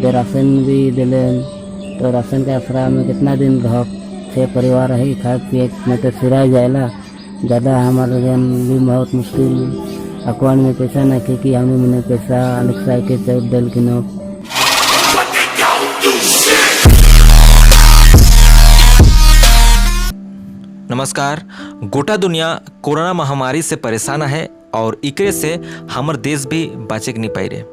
दे राशन भी दिलेन तो राशन के आसरा में कितना दिन रह, छः परिवार रही खाए पिए में तो सिरा जाएला। ज़्यादा हमारे जन भी बहुत मुश्किल, अकाउंट में पैसा नहीं थे कि हमें मैंने पैसा अलग के चौथ डल के नो। नमस्कार। गोटा दुनिया कोरोना महामारी से परेशान है और इकरे से हमर देश भी बाचे के नहीं पाई रे।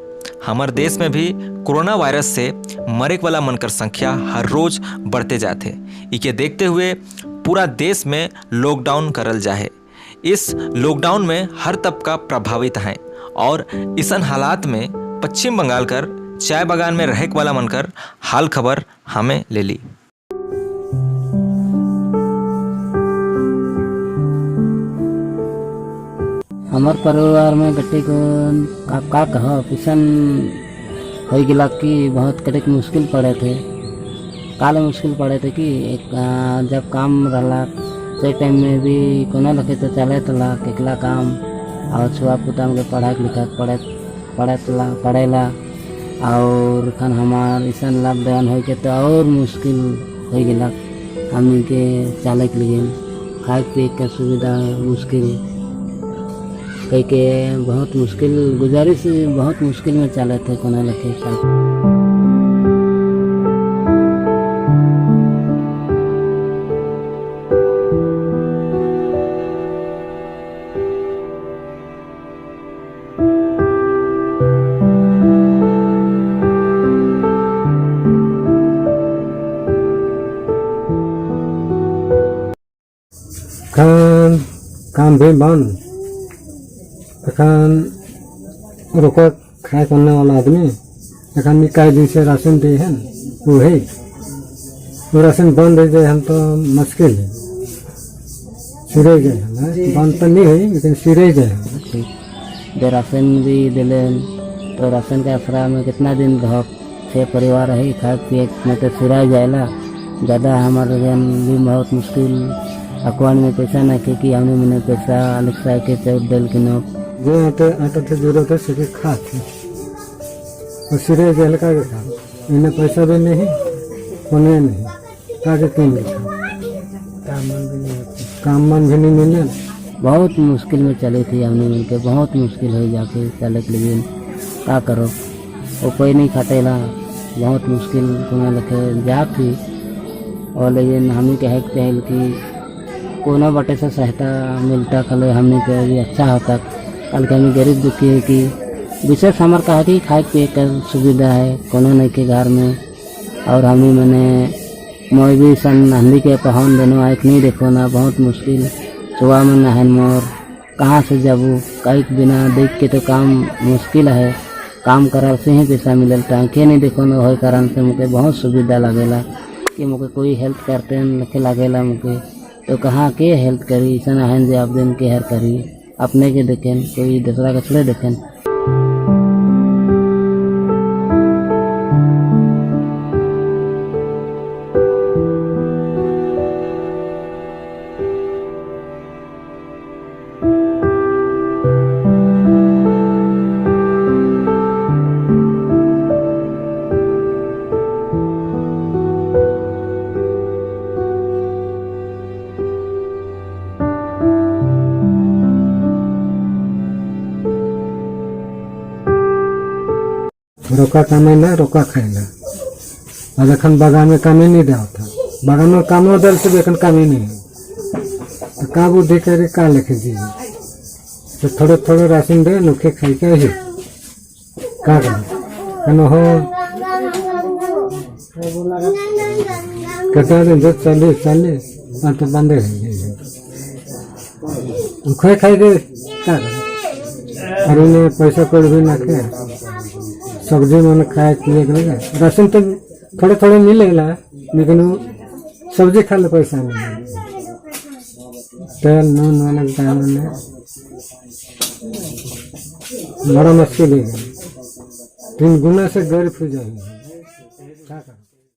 हमर देश में भी कोरोना वायरस से मरे वाला मनकर संख्या हर रोज बढ़ते जाते। इके देखते हुए पूरा देश में लॉकडाउन करल जाहे। इस लॉकडाउन में हर तबका प्रभावित है और इसन हालात में पश्चिम बंगाल कर चाय बागान में रहे वाला मनकर हाल खबर हमें ले ली। हमार परिवार में गट्टी को आप का कहो किसान हो गया कि बहुत कटे मुश्किल पड़े थे। काले मुश्किल पड़े थे कि एक जब काम रहा से टाइम में भी कोनो लगे तो चले तो ला एकला काम और छुआ पुता के पढ़ाई लिखा पढ़े पढ़े ला पढ़ेला और खन हमार ऐसा लॉकडाउन हो के तो और मुश्किल हो गया हमनी के चले के लिए। खाए पिए के सुविधा मुश्किल कह के बहुत मुश्किल गुजारिश, बहुत मुश्किल में चले थे कोनो लगे साथ। खान काम भी बंद, एखन रोको खाए करने वाला आदमी एखन निकाय जैसे राशन दे है वो है, वो राशन बंद हो जाए हम तो मुश्किल है, सिरे जाए हम। बंद तो नहीं है लेकिन सिरे जाए हम। ठीक दे राशन भी दिलेन तो राशन के आसरा में कितना दिन रह, छः परिवार रही खाए पिए में तो सिरा जाएला। ज़्यादा हमारे जन भी बहुत मुश्किल, अकाउंट में पैसा नहीं थे कि हमने मैंने पैसा अलग के चौथ डल के नो। जो आटे आटा थे जरूरत है सके खा थे और सिरे जाए का के खा, इन्हें पैसा भी नहीं कोने नहीं का के किन के खा, काम मन भी नहीं मिले। बहुत मुश्किल में चले थी हमने मिलके, बहुत मुश्किल हो जाके चले के लिए। का करो, वो कोई नहीं खटेला, बहुत मुश्किल कोनो लखे जा थी। और लेकिन हमने कहे के चाहिए कि कोनो बटे से सहायता मिलता कल हमने के भी अच्छा होता। कल के हमें गरीब दुखी है कि विशेष हमार कहा कि खाए पिए का सुविधा है कोनो नहीं के घर में। और हमें मैंने मोई भी सन हमनी के पहन दोनों आँख नहीं देखो ना, बहुत मुश्किल सुबह में नहन मोर कहाँ से जाबू कहीं बिना देख के तो काम मुश्किल है। काम करल से ही पैसा मिलल तो आँखें नहीं देखो ना हो कारण से मुझे बहुत सुविधा लगेला कि मुझे कोई हेल्प करते नहीं लगेला। मुझे तो कहाँ के हेल्प करी ऐसा ना जे आप दिन के हर करी, अपने के देखें कोई दूसरा के थोड़े देखें। रोका कमेला रोका खाएला और एखन बागान में कामे नहीं दे था, बागान में कामो दल से एखन कामे नहीं है तो का बुद्धि करे का लेके जी तो थोड़े थोड़े राशन दे नुखे खाई के ही का करे कनो हो कितना दिन जो चले चले और तो बंद हो गई खाए खाई के का करे और उन्हें पैसा कोई भी ना के सब्जी मन खाए पिए के लगे राशन तो थोड़े थोड़े मिलेला लेकिन वो सब्जी खा ले पैसा नहीं, तेल नून वाला दाम में बड़ा मुश्किल है, 3 गुना से गरीब हो जाए। क्या करें?